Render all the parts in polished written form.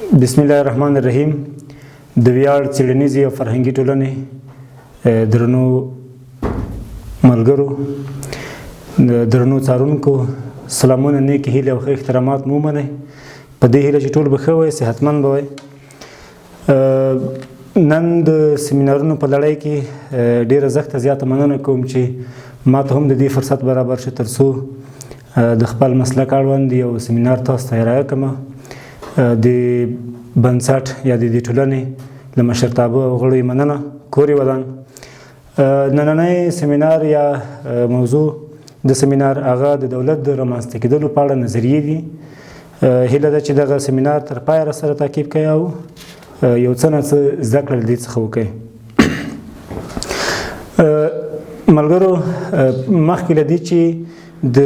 بسم الله الرحمن الرحیم. د ویاړ څېړنیزې او فرهنګي ټولنې درنو ملګرو، درنو څارونکو، سلامونه، نیکې هیلې او ښه احترامات مو ومنئ. په دې هیله چې ټول به ښه وئ، صحتمند به وئ. نن د سیمینارونو په لړۍ کې ډېره زښته زیاته مننه کوم چې ما ته هم د دې فرصت برابر شو ترڅو د خپل مسلک اړوند یو سیمینار تاسو ته ارائه کړم. د بنسټ یا د دې ټولنې له مشرتابه او غړو یې مننه، کور یې ودان. نننی سیمینار یا موضوع د سیمینار هغه د دولت د رامنځته کېدلو په اړه نظریې دي. هیله ده چې دغه سیمینار تر پایه را سره تعقیب کړئ او یو څه نه څه زده کړه له دې څخه وکړئ. ملګرو، مخکې له دې چې د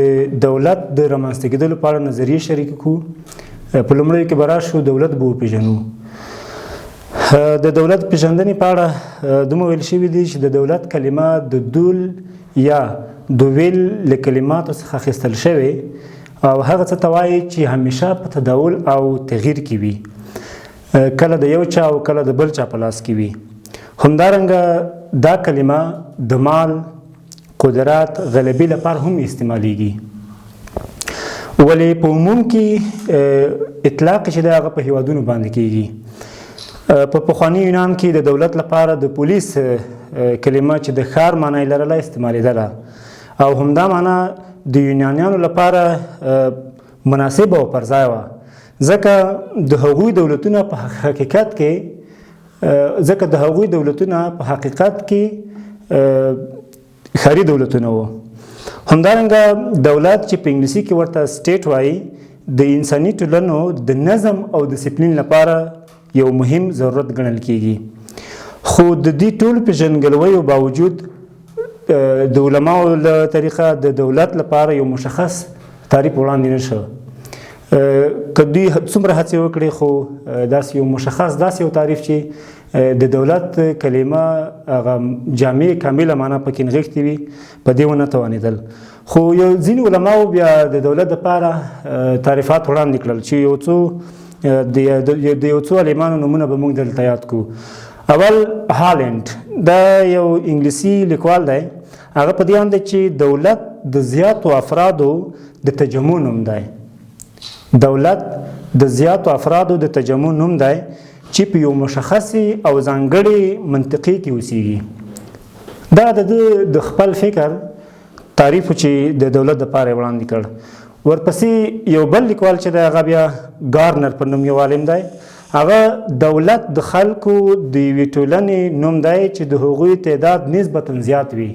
دولت د رامنځته کېدلو په اړه نظریې شریکې کړو، په لومړیو کې به راشو دولت به وپېژنو. د دولت پېژندنې په اړه دومره ویل شوي دي چې د دولت کلمه د دول یا دویل له کلماتو څخه اخیستل شوې او هغه څه ته وایي چې همیشه په تداول او تغییر کې وي، کله د یو چا او کله د بل چا په لاس کې وي. همدارنګه دا کلمه د مال، قدرت، غلبې لپاره هم استعمالیږي، ولې په عموم کې اطلاق چې د هغه په هیوادونو باندې کیږي. په پخواني یونان کې د دولت لپاره د پولیس کلمه چې د ښار معنی لرله استعمالیدله او همدا معنی د یونانیانو لپاره مناسب او پر ځای وه، ځکه د هغوی دولتونه په حقیقت کې ځکه د هغوی دولتونه په حقیقت کې ښاري دولتونه وو. همدارنګه دولت چې په انګلیسي کې ورته state وایي، د انساني ټولنو د نظم او دسپلین لپاره یو مهم ضرورت ګڼل کیږي. خو د دې ټولو پېژندګلویو باوجود د علماو له طریقه د دولت لپاره یو مشخص تعریف وړاندې نه شو. که دوی څومره هڅې وکړي، خو داسې یو مشخص داسې یو تعریف چې د دولت کلمه هغه جامع کامله معنا پکې نغښتې وي، په دې ونه توانېدل. خو یو ځینې علماو بیا د دولت لپاره تعریفات وړاندې کړل چې یو څو د یو څو عالمانو نومونه به موږ دلته یاد کړو. اول هالند، دا یو انګلیسي لیکوال دی. هغه په دې اند دی چې دولت د زیاتو افرادو د تجمع نوم دی. دولت د زیاتو افرادو د تجمع نوم دی چې په یو مشخصې او ځانګړې منطقې کې اوسیږي. دا د ده د خپل فکر تعریف چې د دولت دپاره یې وړاندې کړ. ورپسې یو بل لیکوال چې دی هغه بیا ګارنر په نوم یو عالم دی. هغه دولت د خلکو د یوې ټولنې نوم دی چې د هغوی تعداد نسبتاً زیات وي،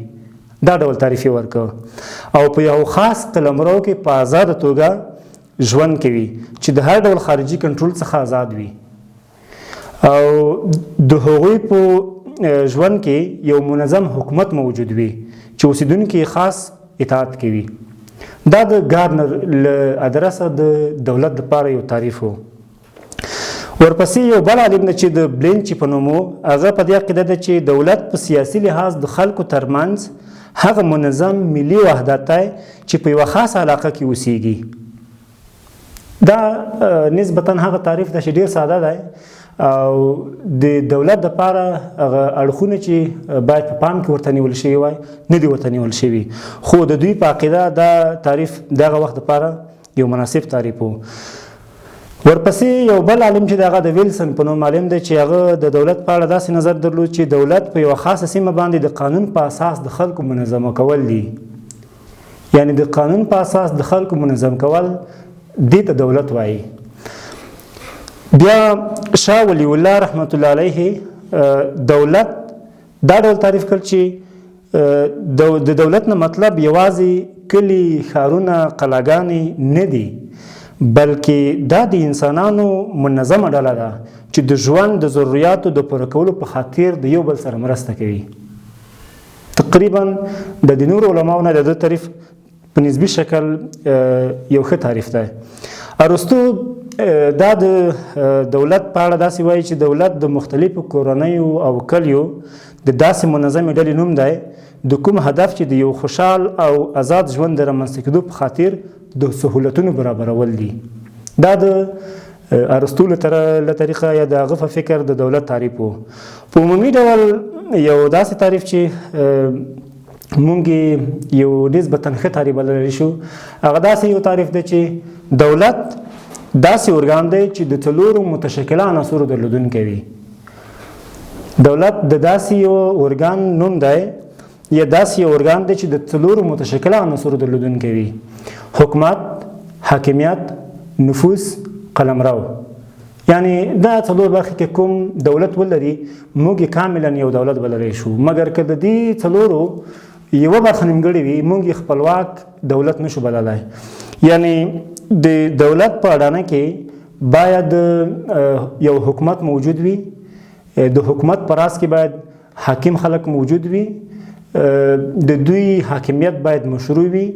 دا ډول تعریف یې ورکړ، او په یو خاص قلمرو کې په آزاده توګه ژوند کوي چې د هر ډول خارجي کنټرول څخه آزاد وي او د هغوی په ژوند کې یو منظم حکومت موجود وي چې اوسیدونکي یې خاص اطاعت کوي. دا د ګارنر له ادرسه د دولت لپاره یو تعریف و. ورپسې یو بل عالم دی چې د بلینچي په نوم و، هغه په دې عقیده ده چې دولت په سیاسي لحاظ د خلکو ترمنځ هغه منظم ملي وحدت دی چې په یوه خاصه علاقه کې اوسیږي. دا نسبتاً هغه تعریف ده چې ډیر ساده دی او د دولت دپاره هغه اړخونه چې باید په پام کې ورته نیول شوي وای نه دي ورته نیول شوي، خو د دوی په عقیده دا تعریف دغه وخت دپاره یو مناسب تعریف و. ورپسې یو بل عالم چې د هغه د ویلسن په نوم عالم دی چې هغه د دولت په اړه داسې نظر درلود چې دولت په یوه خاصه سیمه باندې د قانون په اساس د خلکو منظمه کول دي، یعنی د قانون په اساس د خلکو منظم کول دې ته دولت وایي. بیا شاه ولی الله رحمت الله علیه دولت دا ډول تعریف کړ چې د دولت نه مطلب یوازې کلي، ښارونه، قلاګانې نه دي، بلکې دا د انسانانو منظمه ډله ده چې د ژوند د ضروریاتو د پوره کولو په خاطر د یو بل سره مرسته کوي. تقریبا د دې نورو علماو نه د ده تعریف په نسبي شکل یو ښه تعریف دی. ارسطو دا د دولت په اړه داسې وایي چې دولت د مختلفو کورنیو او کلیو د داسې منظمې ډلې نوم دی د کوم هدف چې د یو خوشحال او آزاد ژوند د رامنځته کېدو په خاطر د سهولتونو برابرول دي. دا د ارسطو له طریقه یا د هغه په فکر د دولت تعریف وو. په عمومي ډول یو داسې تعریف چې مونږ یو نسبتاً ښه تعریف بللی شو، هغه داسې یو تعریف دی چې دولت داسې ارګان دی چې د څلورو متشکله عناصرو درلودونکی وي. دولت د داسې یو ارګان نوم دی یا داسې یو ارګان دی چې د څلورو متشکله عناصرو درلودونکی وي: حکومت، حاکمیت، نفوذ، قلمرو. یعنی دا څلور برخې کې کوم دولت ولري موږ یې کاملا یو دولت بللی شو، مګر که د دې څلورو یوه برخه نیمګړې وي موږ یې خپلواک دولت نشو بللی. یعنی د دولت په اډانه کې باید یو حکومت موجود وي، د حکومت په راس کې باید حاکم خلک موجود وي، د دوی حاکمیت باید مشروع وي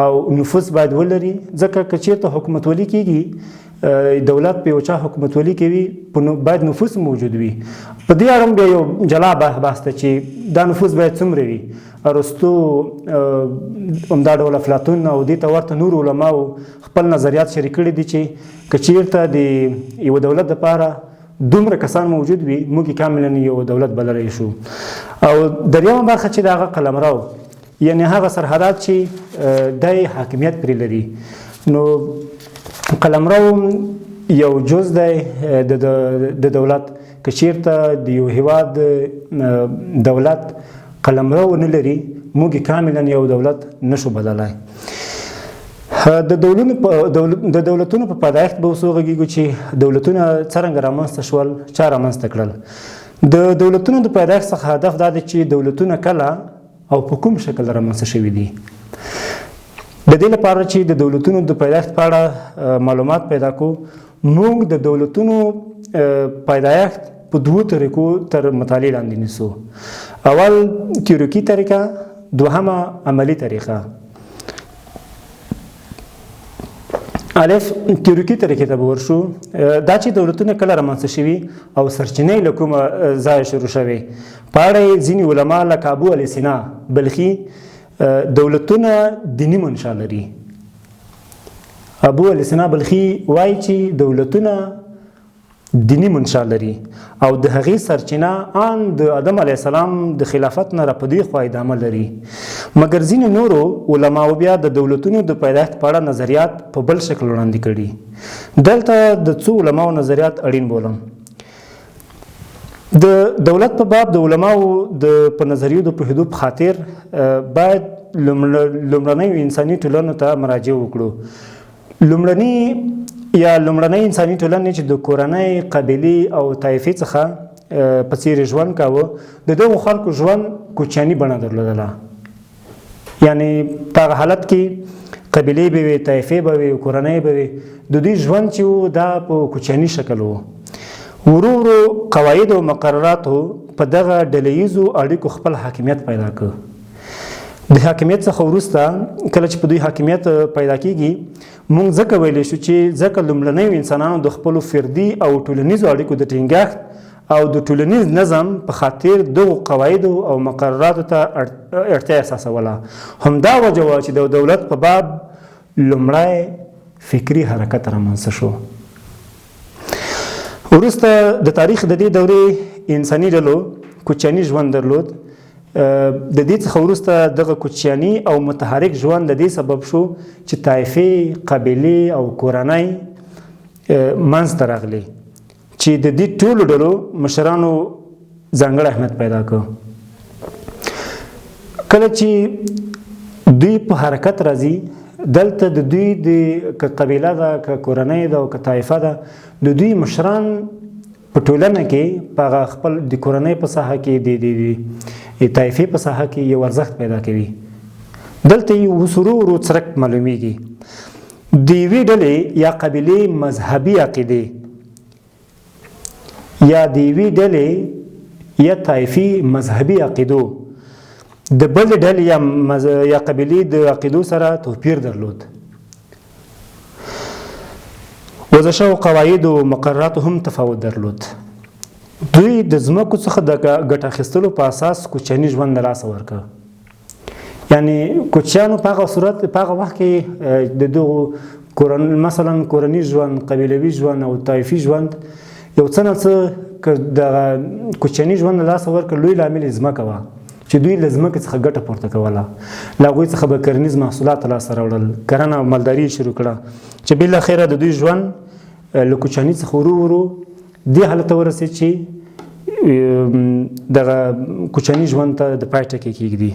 او نفوذ باید ولري. ځکه که چیرته حکومتولي کیږي، دولت په یو چا حکومتولي کوي، باید نفوذ موجود وي. په دې اړه بیا یو جلا بحث دی چې دا نفوذ باید څومره وي. ارسطو، همدا ډول افلاطون او دې ته ورته نور علماو خپل نظریات شریک کړي دي چې که چیرته د یو دولت دپاره دومره کسان موجود وي موږ یې کاملا یو دولت بللی شو. او دریمه برخه چې د هغه قلمرو، یعنی هغه سرحدات چې دی حاکمیت پرې لري، نو قلمرو یو جز دی د دولت. که چیرته د یو هیواد دولت قلمرو نه لري موږ یې کاملا یو دولت نشو بللی. د دولتونو په پیدایښت به اوس وغږېږو چې دولتونه څرنګه رامنځته شول، چا رامنځته کړل. د دولتونو د پیدایښت څخه هدف دا دی چې دولتونه کله او په کوم شکل رامنځته شوي دي. د دې لپاره چې د دولتونو د پیدایښت په اړه معلومات پیدا کړو، موږ د دولتونو پیدایښت په دوو طریقو تر مطالعې لاندې نیسو. اول تیوریکي طریقه، دوهمه عملي طریقه. الف تیوریکي طریقې ته به ورشو. دا چې دولتونه کله رامنځته شوي او سرچینې له کومه ځایه شروع شوې، په اړه یې ځینې علما لکه ابو علي سینا بلخي دولتونه دیني منشا لري. ابو علي سینا بلخي وایي چې دولتونه دیني منشا لري او د هغې سرچینه آن د آدم علیه السلام د خلافت نه را په دې خوا ادامه لري. مګر ځینې نورو علماو بیا د دولتونو د پیدایښت په اړه نظریات په بل شکل وړاندې کړي. دلته د څو علماو نظریات اړین بولم. د دولت په باب د علماو د په نظریو د پوهېدو په خاطر باید لومړنیو انساني ټولنو ته مراجعه وکړو. لومړنۍ انساني ټولنې چې د کورنۍ، قبیلې او طایفې څخه په څیر ژوند کاوه، د دغو خلکو ژوند کوچیاني بڼه درلودله. یعنی په هغه حالت کې قبیلې به وې، طایفې به وې، کورنۍ به وې، د دوی ژوند چې و دا په کوچیاني شکل و. ورو ورو قواعد او مقرراتو په دغه ډله ییزو اړیکو خپل حاکمیت پیدا کړ. د حاکمیت څخه وروسته کله چې په دوی حاکمیت پیدا کیږي، موږ ځکه ویلی شو چې ځکه لومړنیو انسانانو د خپلو فردي او ټولنیزو اړیکو د ټینګښت او د ټولنیز نظم په خاطر دغو قواعدو او مقرراتو ته اړتیا احساسوله. همدا وجه وه چې د دولت په باب لومړی فکري حرکت رامنځته شو. وروسته د تاریخ د دې دورې انساني ډلو کوچیاني ژوند درلود. د دې څخه وروسته دغه کوچیاني او متحرک ژوند د دې سبب شو چې طایفې، قبیلې او کورنۍ منځته راغلې چې د دې ټولو ډلو مشرانو ځانګړی اهمیت پیدا کړ. کله چې دوی په حرکت راځي، دلته د دوی د که قبیله ده، که کورنۍ ده او که طایفه ده، د دوی مشران په ټولنه کې په هغه خپل د کورنۍ په ساحه کې، د طایفې په ساحه کې یو ارزښت پیدا کوي. دلته یې اوس ورو ورو څرک معلومیږي. د یوې ډلې یا قبیلې مذهبي عقیدې یا د یوې ډلې یا طایفي مذهبي عقیدو د بلې ډلې یا قبیلې د عقیدو سره توپیر درلود. وضع شوو قواعدو او مقرراتو هم تفاوت درلود. دوی د ځمکو څخه د ګټه اخیستلو په اساس کوچني ژوند له لاسه ورکړ. یعنی کوچیانو په هغه صورت، په هغه وخت کې د دغو مثلا کورنی ژوند، قبیلوي ژوند او طایفي ژوند یو څه نه څه که دغه کوچني ژوند له لاسه ورکړ، لوی لامل یې ځمکه وه چې دوی له ځمکې څخه ګټه پورته کوله، له هغوی څخه به کرنیز محصولات لاسته راوړل، کرنه او مالداري یې شروع کړه چې بالاخره د دوی ژوند له کوچني څخه ورو ورو دې حالت ته ورسېد چې دغه کوچني ژوند ته د پای ټکی کېږدي.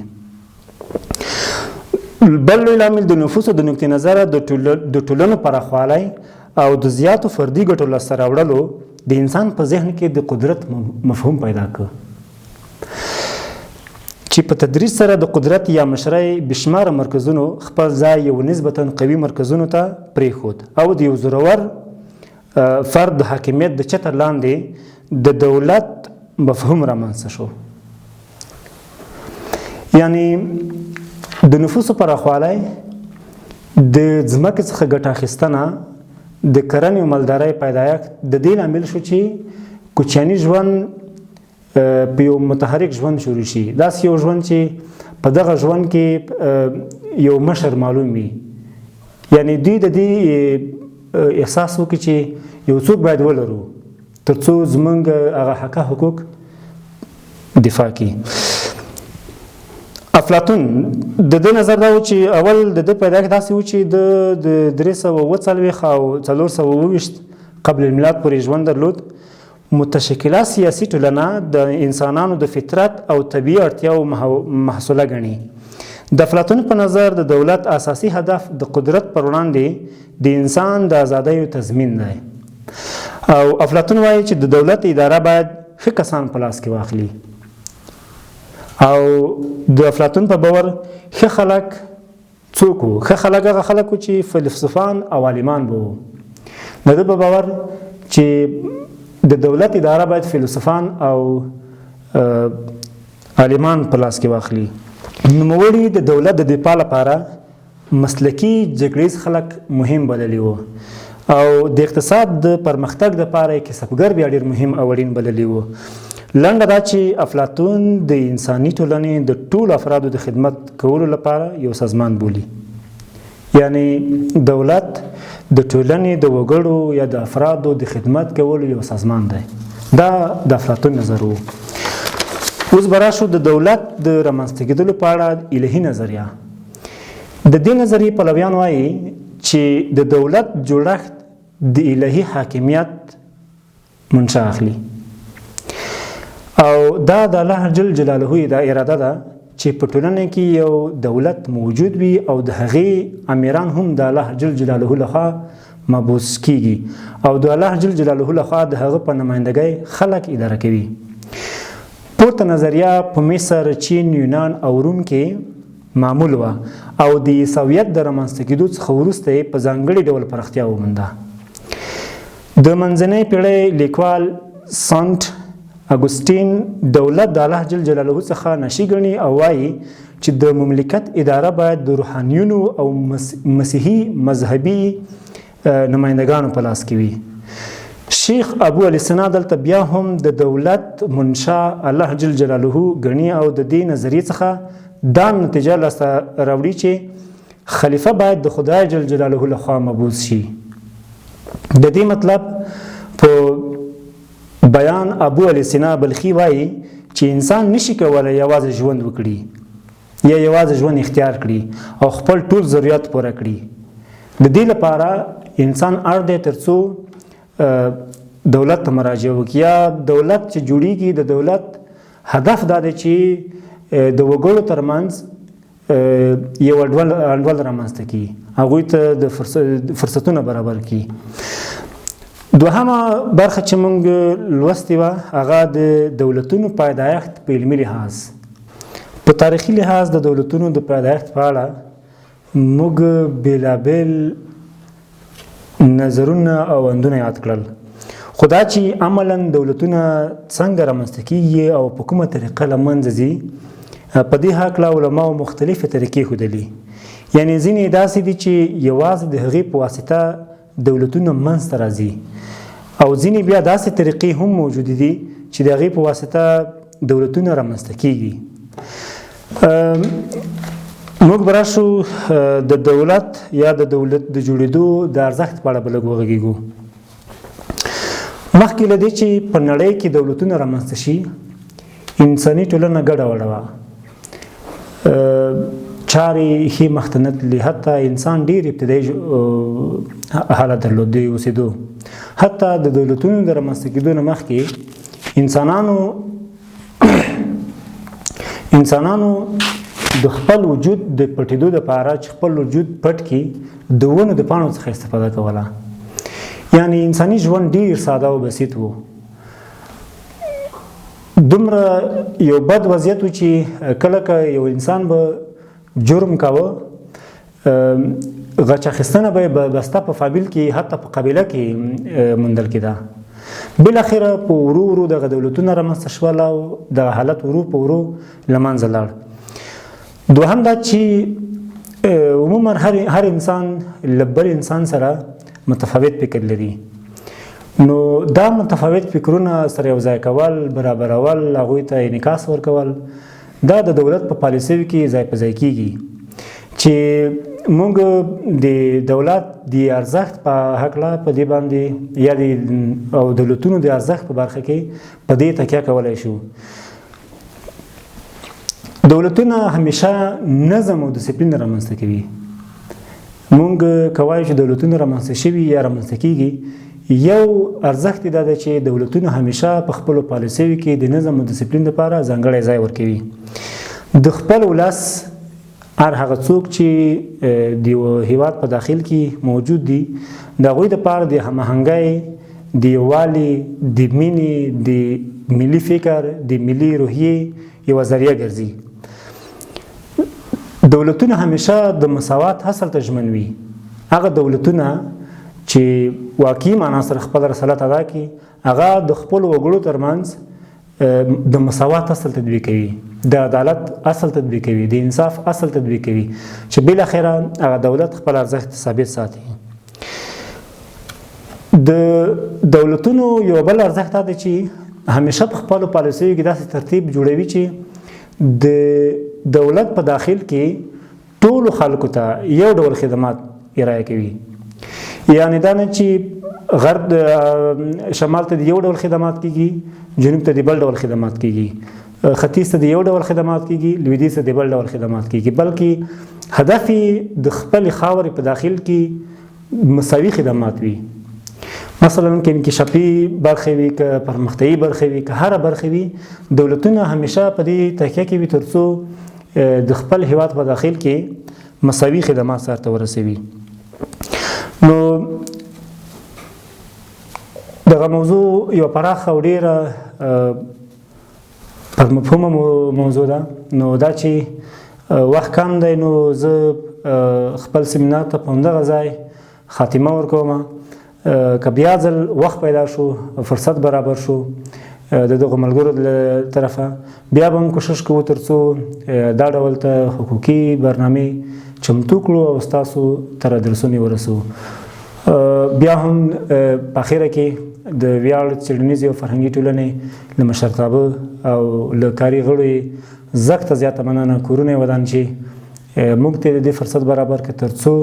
بل لوی لامل د نفوسو د نقطې نظره د ټولنو پراخوالی او د زیاتو فردي ګټو لاسته راوړلو د انسان په ذهن کې د قدرت مفهوم پیدا کړ چې په تدریج سره د قدرت یا مشرۍ بې شماره مرکزونو خپل ځای یو نسبتاً قوي مرکزونو ته پرېښود او د یو زورور فرد د حاکمیت د چتر لاندې د دولت مفهوم رامنځته شو. یعنی د نفوسو پراخوالی، د ځمکې څخه ګټه اخیستنه، د کرنې او مالدارۍ پیدایښت د دې لامل شو چې کوچیاني ژوند په یو متحرک ژوند شروع شي، داسې یو ژوند چې په دغه ژوند کې یو مشر معلوم وي. یعنی دوی د دې احساس وکړي چې یو څوک باید ولرو ترڅو زمونږ هغه حقه حقوق دفاع کړي. افلاطون د ده نظر دا و چې اول د ده پیدایښت داسې و چې د 347 او 427 قبل الميلاد پورې ژوند درلود. متشکله سیاسي ټولنه د انسانانو د فطرت او طبیعي اړتیاو محصوله ګڼي. د افلاطون په نظر د دولت اساسي هدف د قدرت پر وړاندې د انسان د ازادیو تضمین دی. او افلاطون وایي چې د دولت اداره باید ښه کسان په لاس کې واخلي. او د افلاطون په باور ښه خلک څوک وو؟ ښه خلک هغه خلک وو چې فیلسوفان او عالمان به وو. د ده په باور چې د دولت اداره باید فیلسوفان او عالمان په لاس کې واخلي. نوموړي د دولت د دفاع لپاره مسلکي جګړیز خلک مهم بللي وو او د اقتصاد د پرمختګ لپاره یې کسبګر بیا ډېر مهم او اړین بللي وو. لنډه دا چې افلاطون د انساني ټولنې د ټولو افرادو د خدمت کولو لپاره یو سازمان بولي. یعنی دولت د ټولنې د وګړو یا د افرادو د خدمت کولو یو سازمان دی. دا د افلاطون نظر و. اوس به راشو د دولت د رامنځته کېدلو په اړه الهي نظریه. د دې نظریې پلویان وایي چې د دولت جوړښت د الهي حاکمیت منشأ اخلي او دا د الله جل جلاله دا اراده ده چې په ټولنه کې یو دولت موجود وي او د هغې امیران هم د الله جل جلاله لخوا مبعوث کیږي او د الله جل جلاله لخوا د هغه په نمایندګۍ خلک اداره کوي. پورته نظریه په مصر، چین، یونان او روم کې معمول وه او د عیسویت د رامنځته کېدو څخه وروسته یې په ځانګړي ډول پراختیا ومونده. د منځنۍ پیړۍ لیکوال سانت اګوستین دولت د الله جل جلاله څخه ناشي ګڼي او وایي چې د مملکت اداره باید د روحانیونو او مسیحي مذهبي نمایندګانو په لاس کې وي. شیخ ابو علي سینا دلته بیا هم د دولت منشا الله جل جلاله ګڼي او د دې نظریې څخه دا نتیجه لاسته راوړي چې خلیفه باید د خدای جل جلاله لخوا مبعوث شي. د دې مطلب په بیان ابو علي سینا بلخي وایي چې انسان نشي کولی یوازې ژوند وکړي یا یوازې ژوند اختیار کړي او خپل ټول ضرورت پوره کړي. د دې لپاره انسان اړ دی ترڅو دولت ته مراجعه وکړي، یا دولت چې جوړیږي د دولت هدف دا دی چې د وګړو ترمنځ یو انډول رامنځته کړي، هغوی ته د فرصتونه برابر کړي. دوهمه برخه چې موږ لوستې وه هغه د دولتونو پیدایښت په علمي لحاظ. په تاریخي لحاظ د دولتونو د پیدایښت په اړه موږ بېلابېل نظرونه او اندونه یاد کړل، خو دا چې عملاً دولتونه څنګه رامنځته کیږي او په کومه طریقه له منځه ځي، په دې هکله علماو مختلفې طریقې ښودلي. یعنې ځینې داسې دي چې یوازې د هغې په واسطه دولتونه منځته راځي، او ځینې بیا داسې طریقې هم موجودې دي چې د هغې په واسطه دولتونه رامنځته کیږي. موږ به راشو د دولت یا د دولت د جوړېدو د ارزښت په اړه به لږ وغږېږو. مخکې له دې چې په نړۍ کې دولتونه رامنځته شي، انساني ټولنه ګډه وډه وه، چارې ښې مخته نه تللې، حتی انسان ډېر ابتدایي حالت درلود د اوسېدو. حتی د دولتونو د رامنځته کېدو نه مخکې انسانانو د خپل وجود د پټېدو لپاره چې خپل وجود پټ کړي د ونو د پاڼو څخه استفاده کوله. یعنی انساني ژوند ډیر ساده او بسیط وو. دومره یو بد وضعیت و چې کله که یو انسان به جرم کاوه، غچ اخیستنه به یې بسته په فامیل کې، حتی په قبیله کې موندل کېده. بالاخره په ورو ورو دغه دولتونه رامنځته شول او دغه حالت ورو په ورو له منځه لاړ. دوهم دا چې عموما هر انسان له بل انسان سره متفاوت فکر لري، نو دا متفاوت فکرونه سره یو ځای کول، برابرول، هغوی ته انعکاس ورکول، دا د دولت په پالیسیو کې ځای په ځای کیږي چې موږ د دولت د ارزښت په هکله په دې باندې یا د او دولتونو د ارزښت په برخه کې په دې تکیه کولای شو. دولتونه همیشه نظم او دسپلین رامنځته کوي. موږ کوای چې دولتونه رامنځته شوي یا رامنځته کیږي، یو ارزښت دا دی چې دولتونه همیشه په خپلو پالیسیو کې د نظم او دسپلین لپاره ځانګړی ځای ورکوي. د خپل ولس هر هغه څوک چې د یو هیواد په داخل کې موجود دي، د هغوی دپاره د هماهنګۍ، د یووالي، د مینې، د ملي فکر، د ملي روحیې یوه ذریعه ګرځي. دولتونه همیشه د مساوات اصل ته ژمن وي. هغه دولتونه چې واقعي معنا سره خپل رسالت ادا کړي، هغه د خپلو وګړو ترمنځ د مساوات اصل تطبیق کوي، د عدالت اصل تطبیق کوي، د انصاف اصل تطبیق کوي، چې بالاخره هغه دولت خپل ارزښت ثابت ساتي. د دولتونو یو بل ارزښت دا دی چې همیشه په خپلو پالیسیو کې داسې ترتیب جوړوي چې د دولت په داخل کې ټولو خلکو ته یو ډول خدمات ارائه کوي. یعنی دا نه چې غرب شمال ته د یو ډول خدمات کیږي، جنوب ته د بل ډول خدمات کیږي، ختیځ ته د یو ډول خدمات کیږي، لویدیځ ته د بل ډول خدمات کیږي، بلکې هدف یې د خپلې خاورې په داخل کې مساوي خدمات وي. مثلا که انکشافي برخه وي، که پرمختیایي برخه وي، که هره برخه وي، دولتونه همیشه په دې تکیه کې وي ترڅو د خپل هیواد په داخل کې مساوي خدمات سرته ورسوي. نو دغه موضوع یو پراخه او ډیره پر مفهومه موضوع ده. نو دا چې وخت کم دی، نو زه خپل سیمینار ته په همدغه ځای خاتمه ورکوم. که بیا ځل وخت پیدا شو، فرصت برابر شو د دغو ملګرو له طرفه، بیا به هم کوشش کوو ترڅو دا ډول ته حقوقي برنامې چمتو کړو او ستاسو تر ادرسونې ورسوو. بیا هم په اخره کې د ویاړ څېړنیزې او فرهنګي ټولنې له مشرتابه او له کاري غړو یې زښته زیاته مننه، کورونه یې ودان چې موږ ته د دې فرصت برابر کړ ترڅو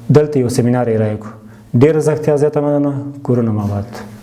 دلته یو سیمینار ارائه کړو. ډېره زښته زیاته مننه، کورونه مو آباد.